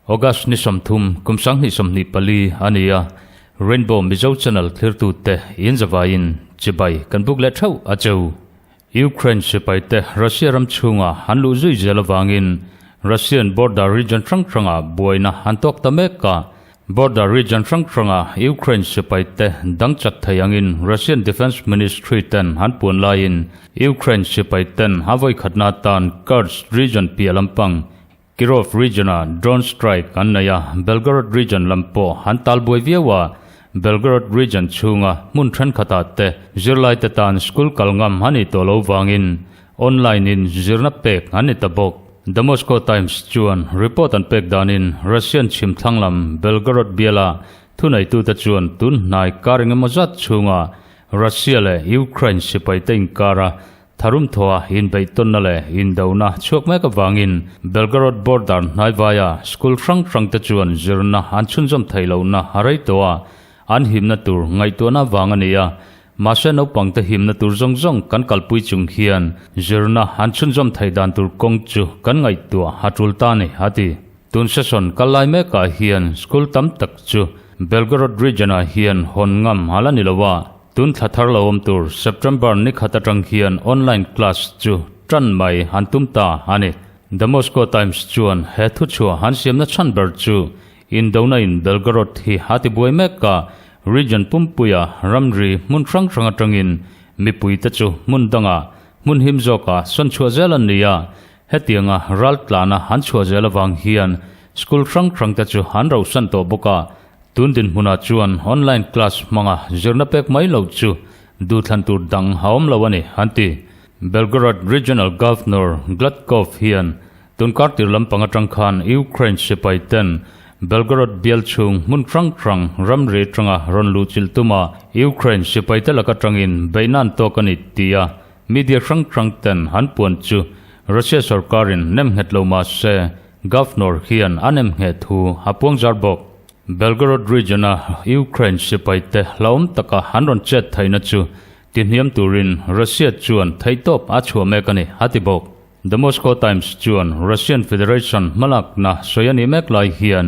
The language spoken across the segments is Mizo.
August ni 30 kum 2024 a ni a, Rainbow Mizo Channel thlirtute in zavaiin chibai kan buk leh theuh a cheu. Ukraine sipaite Russia ram chhunga an luh zui zel avangin Russian border region hrang hranga buaina an tawk ta mek a. Border region hrang hranga Ukraine sipaite dang chat thei angin Russian Defence Ministry ten an puan laiin Ukraine sipaiten a vawikhatna atan Kursk region piah lampang Kirov region-a drone strike an nei a, Belgorod region lam pawh an tal buai viau a. Belgorod region chhunga hmun thenkhatah te zirlaite tan school kal ngam a nih tawh lo vangin online-in zirna pek an ni ta bawk. The Moscow Times chuan report an pek danin Russian chhim thlang lam Belgorod biala thuneitute chuan tun hnai kar engemaw zat chhunga Russia leh Ukraine sipaite inkara Tharum thawha inbeihtawnna leh indona chhuak mek avangin Belgorod border hnaivaia school hrang hrangte chuan zirna an chhunzawm theih lohna a rei tawh a, an himna tur ngaihtuahna vang a ni a. Mahse naupangte himna tur zawng zawng kan kalpui chung hian zirna an chhunzawm theih dan tur kawng chu kan ngaihtuah a tul ta a ni, a ti. Tun session kal lai mekah hian school tam tak chu Belgorod region-ah hian hawn ngam a la ni lo a. Tun thla thar lo awm tur September ni khat atang hian online class chu tan mai han tum ta a ni. The Moscow Times chuan he thuchhuah han siamna chhan ber chu Indona in Belgorod hi a ti buai mek a, region pumpuia ramri hmun hrang hrang atangin mipuite chu hmun dangah hmun him zawkah sawn chhuah zel an ni a, hetianga ral tlana an chhuah zel avang hian school hrang hrangte chu an rohsan tawh bawk a. Tun dinhmunah chuan online class hmanga zirna pek mai lo chu duhthlan tur dang a awm lo a ni, an ti. Belgorod Regional Governor Gladkov hian tunkar tir lampang atang khan Ukraine sipai ten Belgorod bial chhung hmun hrang hrang ramri atanga rawn luh chilh tuma Ukraine sipaite lak atangin beihna an tawk a ni tia media hrang hrang ten an puan chu Russia sorkarin nem nghet lo mah se Governor hian a nem ngheh thu a puang zar bawk. Belgorod region-a Ukraine sipaite hlauhawm taka an rawn chet theihna chu tihniam turin Russia chuan theihtawp a chhuah mek a ni, a ti bawk. The Moscow Times chuan Russian Federation hmalakna sawi a nih mek lai hian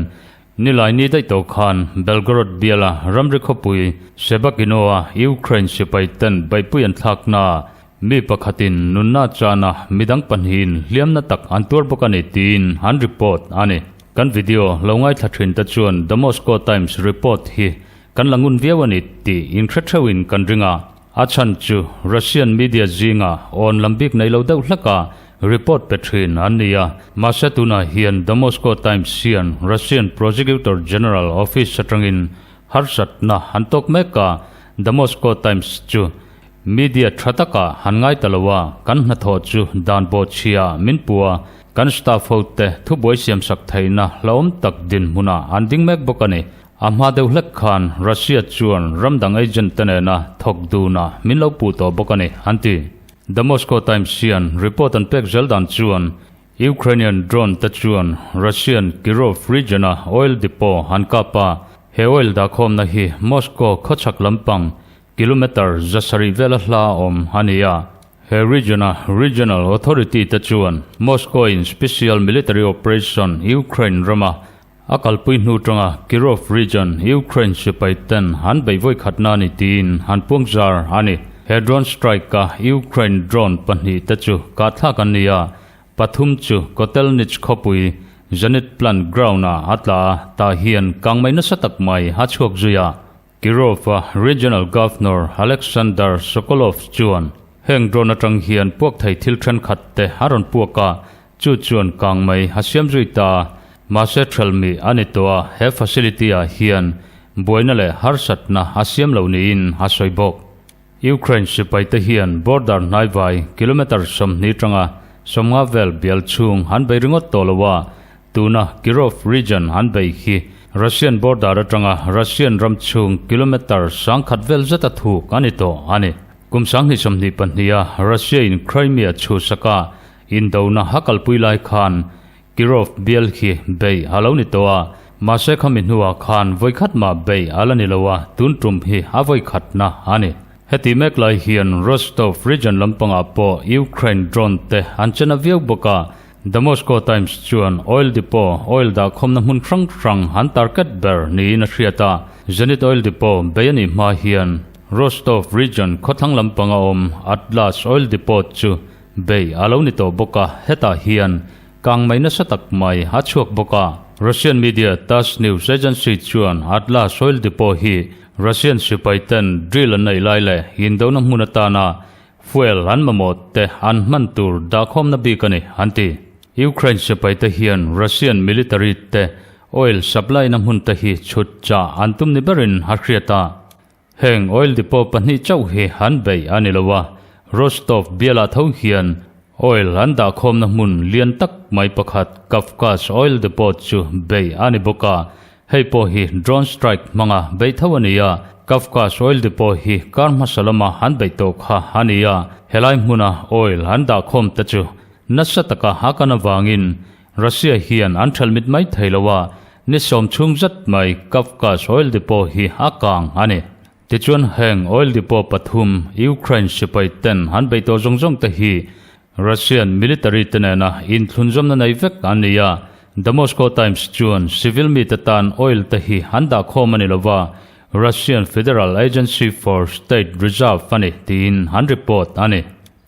nilai ni daih tawh khan Belgorod biala ramri khawpui Shebakino-a Ukraine sipaiten beihpui an thlaknaah Mi pakhatin nunna chana midang pahnihin hliamna tak an tuar bawk a ni tiin an report a ni. Kan video lo ngaithla thin te chuan The Moscow Times report hi kan la ngun viau a ni tih inhre theuhin kan ring a. A chhan chu Russian media zinga awn lam bik nei lo deuh hleka report pe thin an ni a. Mahse tunah hian The Moscow Times hian Russian Prosecutor General Office atangin harsatna an tawk mek a, The Moscow Times chu Media tha takah han ngai ta lo a, kan hnathawh chu dan bawh chhia min pu a, kan staff ho te thubuai siamsak theihna hlauhawm tak dinhmunah an ding mek bawk a ni. A hma deuh hlek khan Russia chuan ram dang agent te nena thawk dunah min lo puh tawh bawk a ni, an ti. The Moscow Times hian report an pek zel dan chuan Ukrainian drone te chuan Russian Kirov region-a oil depot an kap a, he oil dahkhawmna hi Moscow khawchhak lampang Kilometre 700 vela hla awm a ni a. He region-a regional authority te chuan Moscow-in special military operation Ukraine rama a kalpui hnu tanga Kirov region Ukraine sipai ten an beih vawi khatna a ni tiin an puang zar a ni. He drone strike-a Ukraine drone pahnih te chu kahthlak an ni a, pathum chu Kotelnich khawpui Zenit plant ground-ah a tla a, tah hian kangmei nasa tak mai a chhuak zui a. Kirov-a Regional Governor Alexander Sokolov chuan heng drone atang hian puak thei thil thenkhat te a rawn puak a, chu chuan kang mai a siam zui ta a. Mahse thelmi a ni tawh a, he facility-ah hian buaina leh harsatna a siam lo niin a sawi bawk. Ukraine sipaite hian border hnaivai kilometre 20 tanga 50 vel bial chhung an bei ringawt tawh lo a, tuna Kirov region an bei hi Russian border atanga Russian ram chhung kilometre 1000 vel zeta thuk a ni tawh a ni. Kum 2022 a Russia in Crimea chhuhsaka indona a kalpui lai khan Kirov bial hi bei a lo ni tawh a. Mahse khami hnuah khan vawikhat mah bei a la ni lo a, tun tum hi a vawikhatna a ni. Heti mek lai hian Rostov region lampangah pawh Ukraine drone te an chen a viau bawk a, The Moscow Times chuan oil depot, oil dahkhawmna hmun hrang hrang an target ber niin a hriat a. Zenit oil depot bei a nih hma hian Rostov region khawthlang lampanga awm Atlas oil depot chu bei a lo ni tawh bawk a, hetah hian kang mai nasa tak mai a chhuak bawk a. Russian media Tass news agency chuan Atlas oil depot hi Russian sipai ten drill an neih lai leh indona hmun atana Fuel an mamawh te an hman tur dahkhawmna bik a ni, an ti. Ukraine sipaite hian Russian military te oil supply na hmun te hi chhut chah an tum ni berin a hriat a. Heng oil depot pahnih chauh hi an beih a ni lo a, Rostov bialah tho hian oil an dahkhawmna hmun lian tak mai pakhat Kavkaz oil depot chu beih a ni bawk a, Hei pawh hi drone strike hmanga beih tho a ni a, Kavkaz oil depot hi kar hmasa lama an beih tawh kha a ni a, helai hmuna oil an dahkhawm te chu nasa taka a kan avangin Russia hian an ṭhelh mit mai thei lo a, ni sawm chhung zat mai Kavkaz oil depot hi a kang a ni. Tichuan heng oil depot pathum Ukraine sipai ten an beih tawh zawng zawng te hi Russian military te nena inthlunzawmna nei vek an ni a, The Moscow Times chuan civil mite tan oil te hi an dah khawm a ni lova, Russian Federal Agency for State Reserve a ni tiin an report a ni.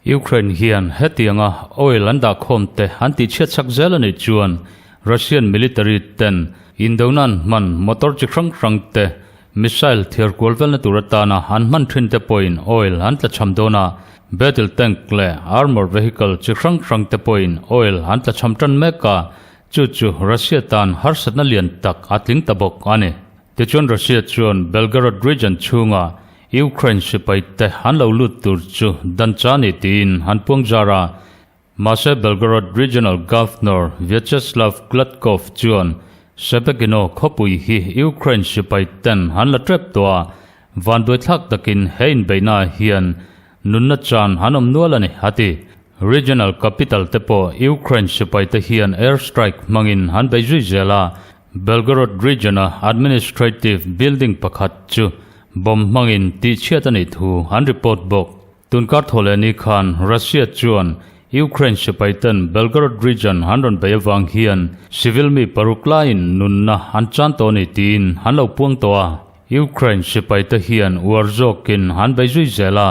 Ukraine hian hetianga oil an dah khawm te an tihchhiat chak zel a nih chuan Russian military ten indona'n hman motor chi hrang hrang te Missile thiar kual velna tur atana an hman thin te pawhin oil an tlachham dawn a, battle tank leh armored vehicle chi hrang hrang te pawhin oil an tlachham tan mek a, chu chu Russia tan harsatna lian tak a tling ta bawk a ni. Tichuan Russia chuan Belgorod region chhunga Ukraine sipai te an lo lut tur chu dan cha ni tiin an puang zar a, Mahse Belgorod Regional Governor Vyacheslav Gladkov chuan Shebekino khawpui hi Ukraine sipai ten an la tep tawh a, vanduaithlak takin he inbeihnaah hian nunna chan an awm nual a ni, a ti. Regional capital te pawh Ukraine sipai te hian air strike hmangin an bei zui zel a, Belgorod region-a administrative building pakhat chu bomb hmangin tihchhiat a nih thu an report bawk. Tunkar thaw leh ni khan Russia chuan Ukraine sipaiten Belgorod region an rawn bei avang hian civil mi paruk laiin nunna an chan tawh a ni tiin an lo puang tawh a. Ukraine sipaite hian uar zawkin an bei zui zel a,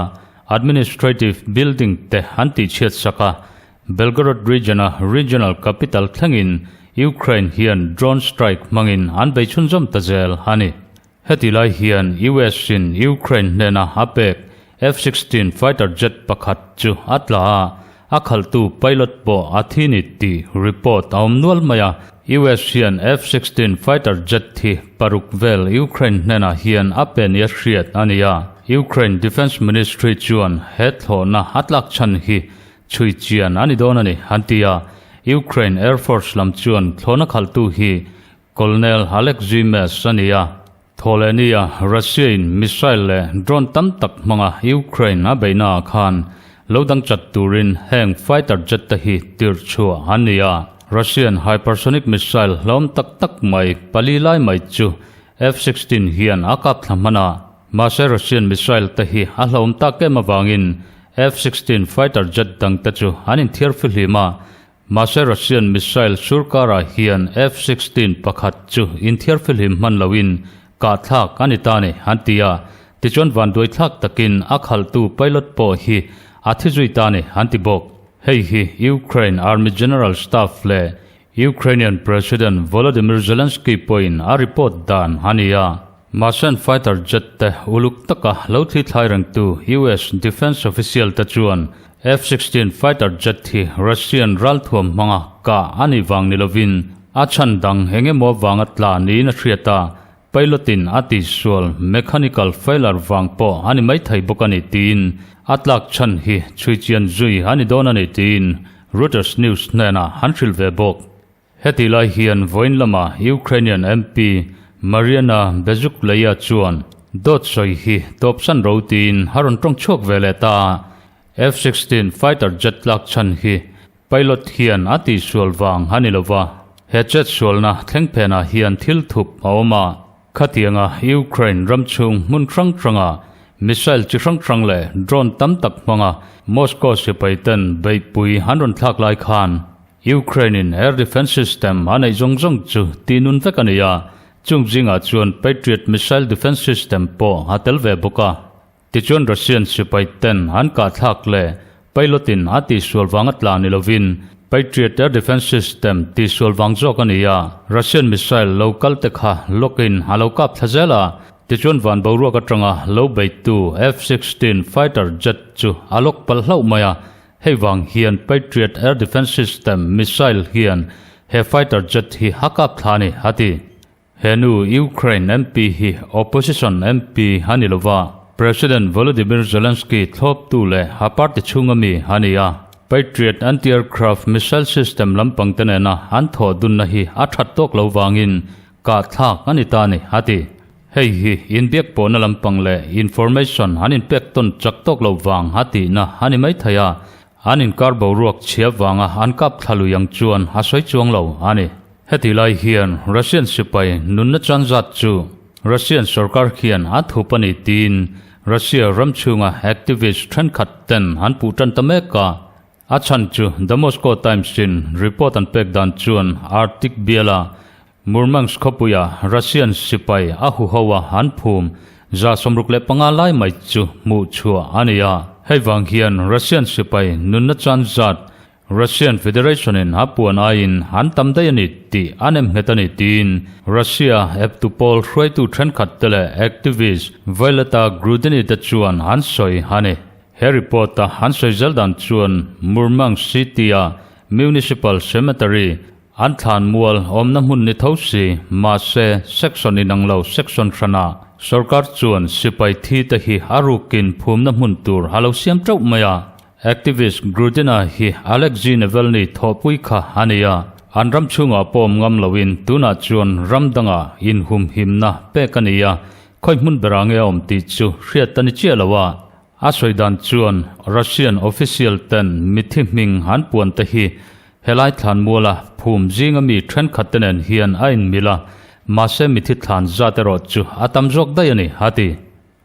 administrative building te an tihchhiat sak a. Belgorod region-a regional capital thlengin Ukraine hian drone strike hmangin an bei chhunzawm ta zel a ni. Heti lai hian US in Ukraine hnena a pek F-16 fighter jet pakhat chu a tla a, a khalhtu pilot pawh a thi ni tih report a awm nual mai a. US hian F-16 fighter jet hi paruk vel Ukraine hnenah hian a pe nia hriat a ni a. Ukraine Defence Ministry chuan he thlawhna a tlak chhan hi chhui chian a ni dawn a ni, an ti a. Ukraine Air Force lam chuan thlawhna khalhtu hi Colonel Alexei Mes a ni a, Thawhlehnia Russia-in missile leh drone tam tak hmanga Ukraine a beihnaah khan lo dang chat turin heng fighter jet te hi tirh chhuah an ni a. Russian hypersonic missile hlawm tak tak mai pali lai mai chu F-16 hian a kap thla hman a, mahse Russian missile te hi a hlawm tak em avangin F-16 fighter jet dang te chu an inthiar fihlim a, Mahse Russian missile surkarah hian F-16 pakhat chu inthiar fihlim hman loin kah thlak a ni ta ni, an ti a. Tichuan vanduai thlak takin a khalhtu pilot pawh hi a thi zui ta ni, an ti bawk. Hei hi Ukraine Army General Staff leh Ukrainian President Volodymyr Zelensky pawhin a report dan a ni a. Mahse fighter jet te uluk taka lo thli thlai rengtu US defence official te chuan F-16 fighter jet hi Russian ralthuam hmanga kah a nih vang ni lovin a chhan dang eng emaw avanga tla niin a hriat a, pilot in a tihsual mechanical failure vang pawh a ni maithei bawk a ni tiin a tlak chhan hi chhui chian zui a ni dawn a ni tiin Reuters news hnenah an hrilh ve bawk. Heti lai hian vawiin lama Ukrainian MP Mariana Bezukleia chuan dawt sawi hi tawpsan ro tiin a rawn tawng chhuak ve leh ta a. F-16 fighter jet tlak chhan hi pilot hian a tihsual vang a ni lo va. He chetsualna thleng phenah hian thil thup a awm a. Khatianga Ukraine ram chhung hmun hrang hranga missile chi hrang hrang leh drone tam tak hmanga Moscow sipai ten beihpui an rawn thlak lai khan Ukraine in air defence system a neih zawng zawng chu tihnun vek a ni a, chung zingah chuan Patriot missile defence system pawh a tel ve bawk a. Tichuan Russian sipai ten an kah thlak leh pilot in a tihsual vang a tla ni lovin Patriot air defence system tihsual vang zawk a ni a, Russian missile lo kal te kha lock in a lo kap thla zel a, tichuan van boruak atanga lo beitu F-16 fighter jet chu a lock palh hlauh mai a, hei vang hian Patriot air defence system missile hian he fighter jet hi a kap thla a ni, a ti. He nu Ukraine MP hi opposition MP a ni lova, President Volodymyr Zelensky thlawptu leh a party chhunga mi a ni a. Patriot anti-aircraft missile system lampang te nena an thawh dunna hi a that tawk lo vangin kahthlak a ni ta a ni, a ti. Hei hi inbiak pawhna lampang leh information an inpek tawn chak tawk lo vang a tihna a ni maithei a, an inkar boruak chhia vanga an kap thla lui ang chuan a sawi chuang lo a ni. Heti lai hian Russian sipai nunna chan zat chu Russian sorkar hian a thup a ni tiin Russia ram chhunga activist thenkhat ten an puh tan ta mek a. A chhan chu The Moscow Times in report an pek dan chuan Arctic biala Murmansk khawpuia Russian sipai a huho a an phum 65 lai mai chu hmuh chhuah a ni a. Hei vang hian Russian sipai nunna chan zat Russian Federation in a puan aiin an tam daih a ni tih an emnghet a ni tiin Russia eptu pawl hruaitu thenkhat te leh activist Violetta Grudini te chuan an sawi a ni. He report a an sawi zel dan chuan Murmansk City-a Municipal Cemetery an thlan mual awmna hmun ni tho si mahse section inang lo section hranah sorkar chuan sipai thi te hi a rukin phumna hmun tur a lo siam teuh mai a. Activist Grudina hi Alexei Navalny thawhpui kha a ni a, an ram chhungah pawm ngam loin tunah chuan ram dangah inhumhimna pek a ni a, khawi hmun berah nge a awm tih chu hriat a ni chiah lo a. A sawi dan chuan Russian official ten mithi hming an puan te hi helai thlan muala phum zinga mi thenkhat te nen hian a inmil a, mahse mithi thlan zat erawh chu a tam zawk daih a ni, a ti.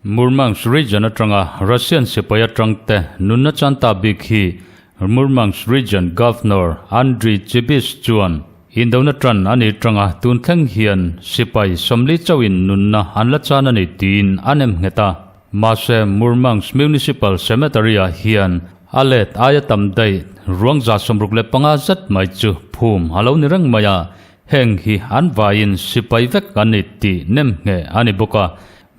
Murmansk region atanga Russian sipai atangte nunna chan ta bik hi Murmansk region Governor Andriy Chibis chuan indona tan a nih tanga tun thleng hian sipai 40 chauhin nunna an la chan a ni tiin a nem nghet a. Mahse Murmansk Municipal Cemetery ah hian a let aia tam daih ruang 65 zet mai chu phum a lo ni reng mai a, heng hi an vaiin sipai vek an ni tih nem ngheh a ni bawk a.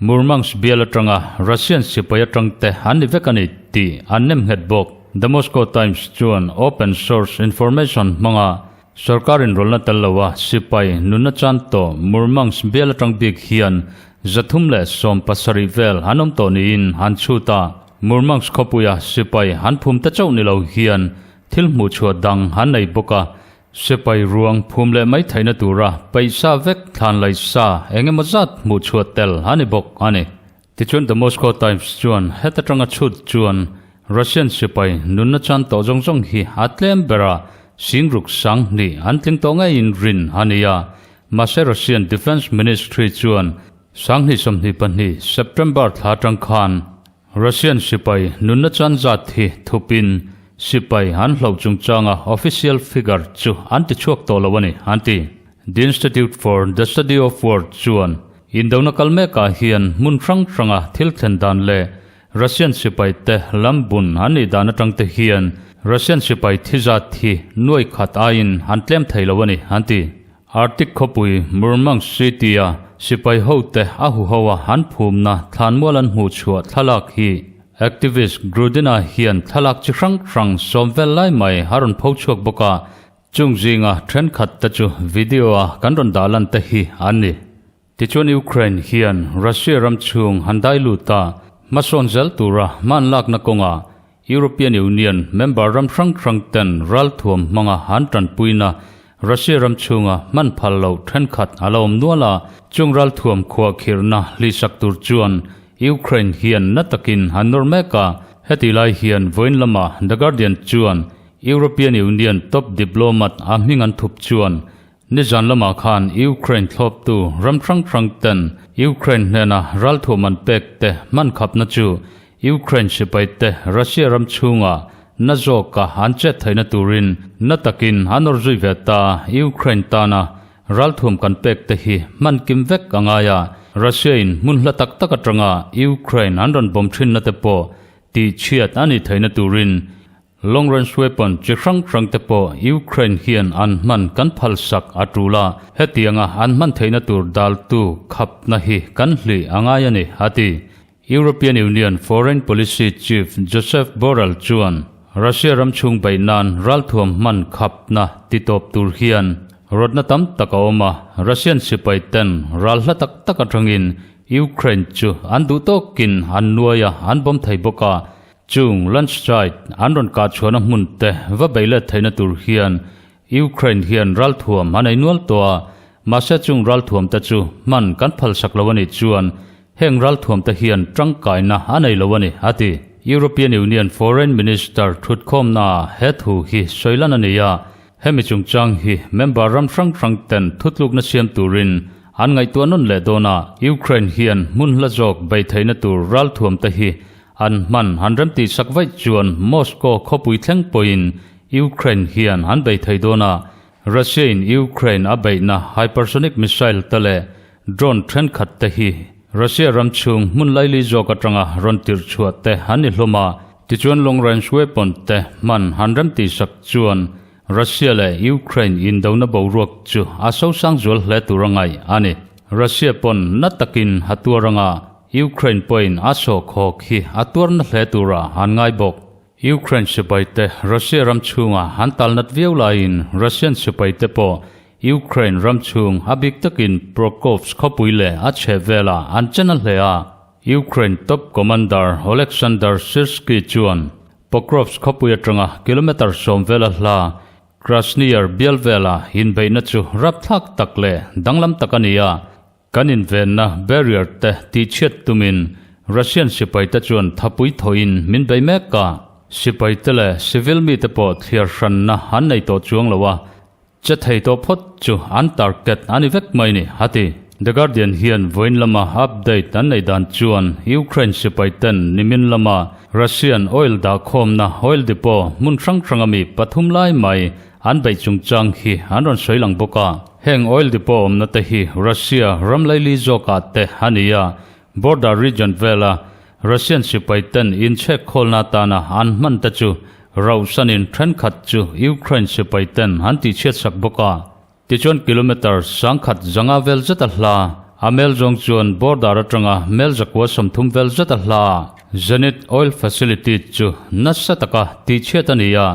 Murmansk bial atanga Russian sipai atangte an ni vek a ni tih an nem nghet bawk. The Moscow Times chuan open source information hmanga sorkar inrawlhna tel loa sipai nunna chan tawh Murmansk bial atang bik hian 317 vel an awm tawh niin an chhut a. Murmansk khawpuia sipai an phum te chauh ni lo hian thil hmuh chhuah dang an nei bawk a. Sipai ruang phum leh mai theihna tura paihsa vek thlan lai sa eng emaw zat hmuh chhuah tel a ni bawk a ni. Tichuan The Moscow Times chuan heta tanga chhut chuan Russian sipai nunna chan tawh zawng zawng hi a tlem bera singruk 2000 an tling tawh ngeiin rin a ni a. Mahse Russian Defence Ministry chuan 2022 September thla atang khan Russian sipai nunna chan zat hi thupin sipai an hloh chungchanga official figure chu an ti chhuak tawh lo a ni, an ti. The Institute for the Study of War chuan indona kal mekah hian hmun hrang hranga thil thlen dan leh Russian sipai te lam bun an nih dan atang te hian Russian sipai thi zat hi nuai khat aiin an tlem thei lo a ni, an ti. Arctic khawpui Murmansk City-a sipai hote a huho a an phumna thlanmual an hmuh chhuah thlalak hi activist Grudina hian thlalak chi hrang hrang sawm vel lai mai a rawn pho chhuak bawk a, chung zinga thenkhat te chu video-a kan rawn dah lan te hi an ni. Tichuan Ukraine hian Russia ram chhung han dai lut a, hmasawn zel tura hman lakna kawngah European Union member ram hrang hrang ten ralthuam hmanga an tanpuina Russia ram chhunga hman phal loh thenkhat a la awm nual a, chung ralthuam khuah khirhna hlihsak tur chuan Ukraine hian na takin an nawr mek a. Heti lai hian vawiin lama The Guardian chuan European Union top diplomat a hming an thup chuan. Nizan lamah khan Ukraine thlawptu ram hrang hrang ten Ukraine hnena ralthuam an pek te hman khapna chu Ukraine sipai te Russia ram chhunga na zawka an chet theihna turin na takin an awr zui ve ta. Ukraine tana ralthuam kan pek te hi hman kim vek a ngai a, Russia in hmun hla tak tak atanga Ukraine an rawn bawm thinna te pawh tihchhiat a nih theihna turin Long range weapon chi hrang hrang te pawh Ukraine hian an hman kan phalsak a tul a, hetianga an hman theihna tur daltu khapna hi kan hlih a ngai a ni, a ti. European Union Foreign Policy Chief Josep Borrell chuan Russia ram chhung beih nan ralthuam hman khapna ti tawp tur hian rawtna tam tak a awm a, Russian sipai ten ral hla tak tak atangin Ukraine chu an duh tawkin an nuai a, an bawm thei bawk a. Chung landslide an rawn kah chhuahna hmun te va bei let theihna tur hian Ukraine hian ralthuam an ei nual tawh a, mahse chung ralthuam te chu hman kan phalsak lo a nih chuan heng ralthuam te hian tangkaina a nei lo a ni, a ti. European Union Foreign Minister thutkhawmnaah he thu hi sawi lan a ni a, hemi chungchang hi member ram hrang hrang ten thutlukna siam turin an ngaihtuah nawn leh dawn a, Ukraine hian hmun hla zawk bei theihna tur ralthuam te hi An hman han remtih sak vaih chuan Moscow khawpui thleng pawhin Ukraine hian an bei thei dawn a, Russia-in Ukraine a beihna hypersonic missile te leh drone thenkhat te hi Russia ram chhung hmun laili zawk atanga rawn tirh chhuah te an ni hlawm a, tichuan long range weapon te hman han remtih sak chuan Russia leh Ukraine indona boruak chu a sosang zual hle tur a ngaih a ni. Russia pawn na takin a tuar anga Ukraine pawhin a sawhkhawk hi a tuarna hle tura an ngai bawk. Ukraine sipaite Russia ram chhunga an tal nat viau laiin Russian sipaite pawh Ukraine ram chhung a bik takin Prokofsk khawpui leh a chheh velah an chen a hle a. Ukraine top commander Oleksandr Syrskyi chuan Pokrovsk khawpui atanga kilometre 10 vela hla Krasny Yar bial vela inbeihna chu rapthlak tak leh danglam tak a ni a. Kan invenna barrier te tihchhiat tumin Russian sipaite chuan thapui thawhin min bei mek a, sipaite leh civil mite pawh thliar hranna an nei tawh chuang lo a, che thei tawh phawt chu an target a ni vek mai ni, a ti. The Guardian hian vawiin lama update an nei dan chuan Ukraine sipaiten nimin lama Russian oil dahkhawmna oil depot hmun hrang hranga mi pathum lai mai An beih chungchang hi an rawn sawi lang bawk a, heng oil depot awmna te hi Russia ram laili zawkah te a ni a, border region vela Russian sipai ten inchhek khawlna atana an hman te chu rauhsanin thenkhat chu Ukraine sipai ten an tihchhiatsak bawk a. Tichuan kilometre 10,000 zanga vel zeta hla a mel zawng chuan border atanga mel 130 vel zeta hla Zenit oil facility chu nasa taka tihchhiat a ni a,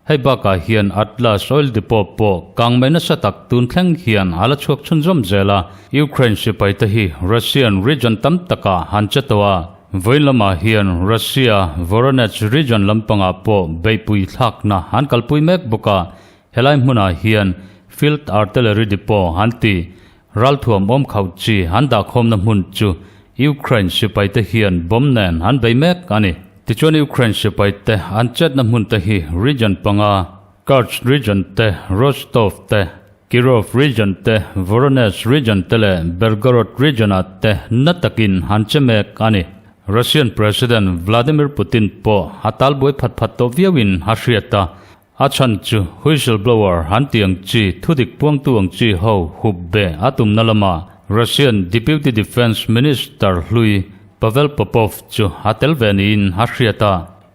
Hei bakah hian Atlas Oil Depot pawh kangmei nasa tak tun thleng hian a la chhuak chhunzawm zel a, Ukraine sipaite hi Russian region tam takah an che tawh a, vawiin lamah hian Russia Voronezh region lampangah pawh beihpui thlakna an kalpui mek bawk a, helai hmunah hian Field Artillery Depot an ti. Ralthuam awm khauh chi an dahkhawmna hmun chu Ukraine sipaite hian bomb nen an bei mek a ni. Tichuan Ukraine sipaite an chetna hmun te hi region panga, Kursk region te, Rostov te, Kirov region te, Voronezh region te leh Belgorod region ah te na takin an che mek a ni. Russian President Vladimir Putin pawh a talbuai phat phat tawh viauin a hriat a, A chhan chu whistleblower an tih ang chi, thudik puangtu ang chi ho hup be a tumna lamah Russian Deputy Defence Minister hlui Pavel Popov chu a tel ve niin a hriat a.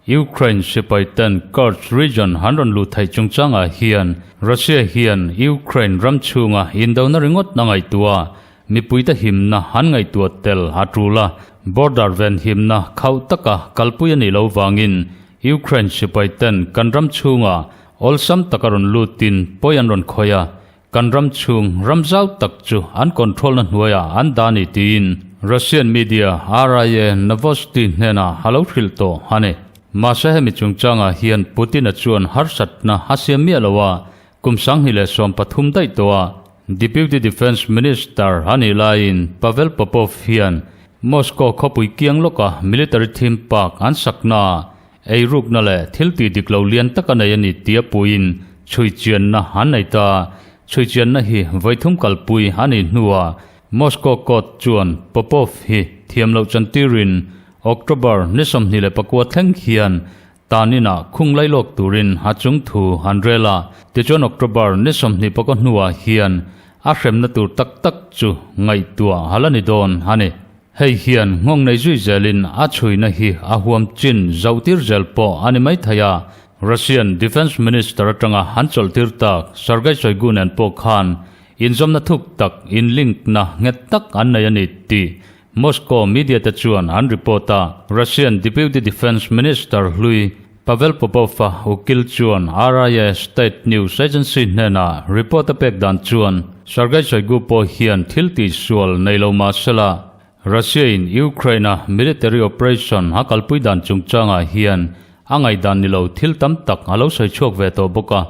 Ukraine sipai ten Kursk region an rawn luh theih chungchangah hian Russia hian Ukraine ram chhunga indona ringawt a ngaihtuah a, mipuite himna an ngaihtuah tel a tul a, border ven himna khauh taka kalpui a nih loh vangin Ukraine sipai ten kan ram chhunga awlsam taka rawn lutin pawi an rawn khawih a, kan ram chhung ram zau tak chu an control na hnuaiah an dah a ni tiin Russian media RIA Novosti hnenah a lo hrilh tawh a ni. Mahse hemi chungchangah hian Putin-a chuan harsatna a siam miah lo a, kum 2013 daih tawh a Deputy Defence Minister a nih laiin Pavel Popov hian Moscow khawpui kiang lawka military theme park an saknaah eirukna leh thil tih dik lo lian tak a nei a ni tia puiin chhui chianna an nei ta. Chhuichianna hi vawi thum kalpui a nih hnuah Moscow court chuan Popov hi thiam loh chantirin October ni 24 thleng hian taninah khung lailawk turin a chung thu an rel a. Tichuan October ni 24 hnuah hian a hremna tur tak tak chu ngaihtuah a la ni dawn a ni. Hei hian nghawng nei zui zelin a chhuina hi a huam chin zohtir zel pawh a ni mai thei a. Russian Defence Minister atanga an chawlhtir tak Sergei Shoigu nen pawh khan inzawmna thuk tak, inlink-na nghet tak an nei a ni tih Moscow media te chuan an report a. Russian Deputy Defence Minister hlui Pavel Popov-a ukil chuan RIA state news agency hnenah report a pek dan chuan Sergei Shoigu pawh hian thil tihsual nei lo mah sela, Russia-in Ukraine-a military operation a kalpui dan chungchangah hian a ngaihdan ni lo thil tam tak a lo sawi chhuak ve tawh bawk a,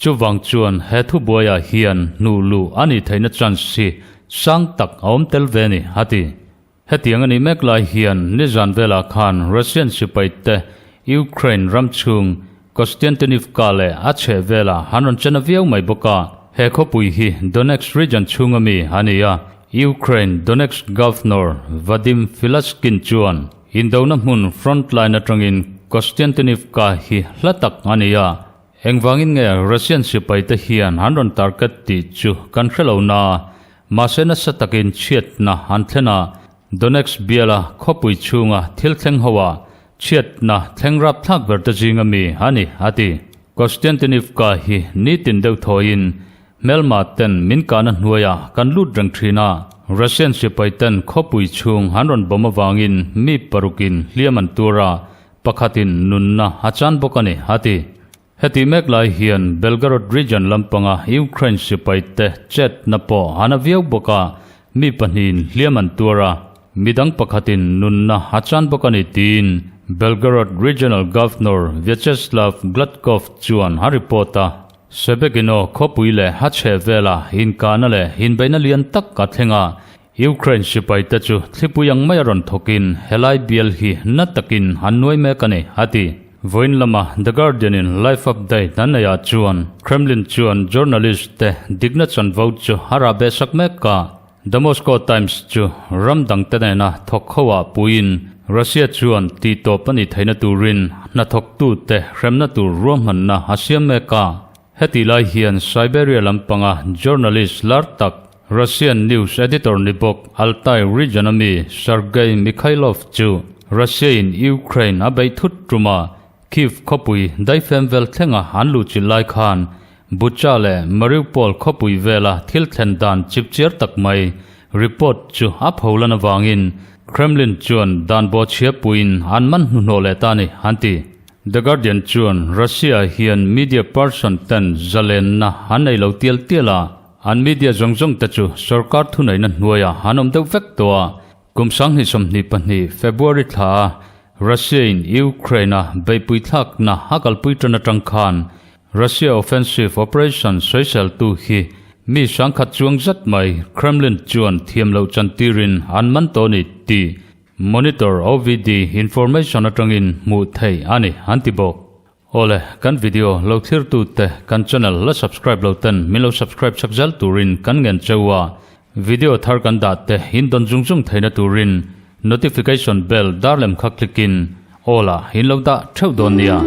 chuvang chuan he thubuaiah hian hnuh luh a nih theihna chance hi sang tak a awm tel ve a ni, a ti. Hetiang a nih mek lai hian nizan velah khan Russian sipai te Ukraine ram chhung Kostiantynivka leh a chheh velah an rawn chen a viau mai bawk a. He khawpui hi Donetsk region chhunga mi a ni a, Ukraine Donetsk Governor Vadim Filashkin chuan indona hmun front line atangin Kostiantynivka hi hla tak a ni a, Engvangin nge Russian sipaite hian an rawn target tih chu kan hre lo na, mahse nasa takin chhiatna an thlen a, Donetsk biala khawpui chhunga thil thleng ho ah chhiatna thleng rapthlak ber te zinga mi a ni, a ti. Kostiantynivka hi nitin deuh thawiin hmelma ten min kahna hnuaiah kan lut reng thin a, Russian sipai ten khawpui chhung an rawn bawm avangin mi parukin hliam an tur a, Pakhatin nunna a chan bawk a ni, a ti. Heti mek lai hian Belgorod region lampanga Ukraine sipaite chetna pawh a na viau bawk a, mi pahnihin hliam an tuar a, midang pakhatin nunna a chan bawk a ni tiin Belgorod Regional Governor Vyacheslav Gladkov chuan a report a. Shebekino khawpui leh a chhehvela inkahna leh inbeihna lian tak a thleng a, Ukraine sipaite chu thlipui ang maia rawn thawkin helai bial hi na takin an nuai mek a ni, a ti. Vawiin lama The Guardian-in live update an neihah chuan Kremlin chuan journalist-te dikna chanvo chu a rah beh sak mek a. The Moscow Times chu ram dangte nena thawk hoah puiin Russia chuan tihtawp a nih theihna turin hnathawktute hremna tur ruahmanna a siam mek a. Hetih lai hian Siberia lampanga journalist lar tak Russian news editor ni bawk Altai region a mi Sergei Mikhailov chu Russia-in Ukraine a beih thut ṭuma Kyiv khawpui daifem vel thlenga an luhchilh lai khan Bucha leh Mariupol khawpui vela thil thlen dan chipchiar tak mai report chu a pholan avangin Kremlin chuan dan bawhchhia puiin an man hnuhnawh leh ta a ni, an ti. The Guardian chuan Russia hian media person ten zalenna an nei lo tial tial a, an media zawng zawng te chu sorkar thuneihna hnuaiah an awm deuh vek tawh a. Kum 2022 February thla a Russia in Ukraine a beihpui thlakna a kalpui tan atang khan Russia offensive operation sawiseltu hi mi sangkhat chuang zat mai Kremlin chuan thiam loh chantirin an man tawh a ni tih Monitor OVD information atangin hmuh theih a ni an ti bawk. Awle, kan video lo thlirtute kan channel la subscribe lo ten min lo subscribe chak zel turin kan ngen cheu a, video thar kan dah te in dawn zung zung theihna turin notification bell dar lem kha click in all ah in lo dah theuh dawn nia.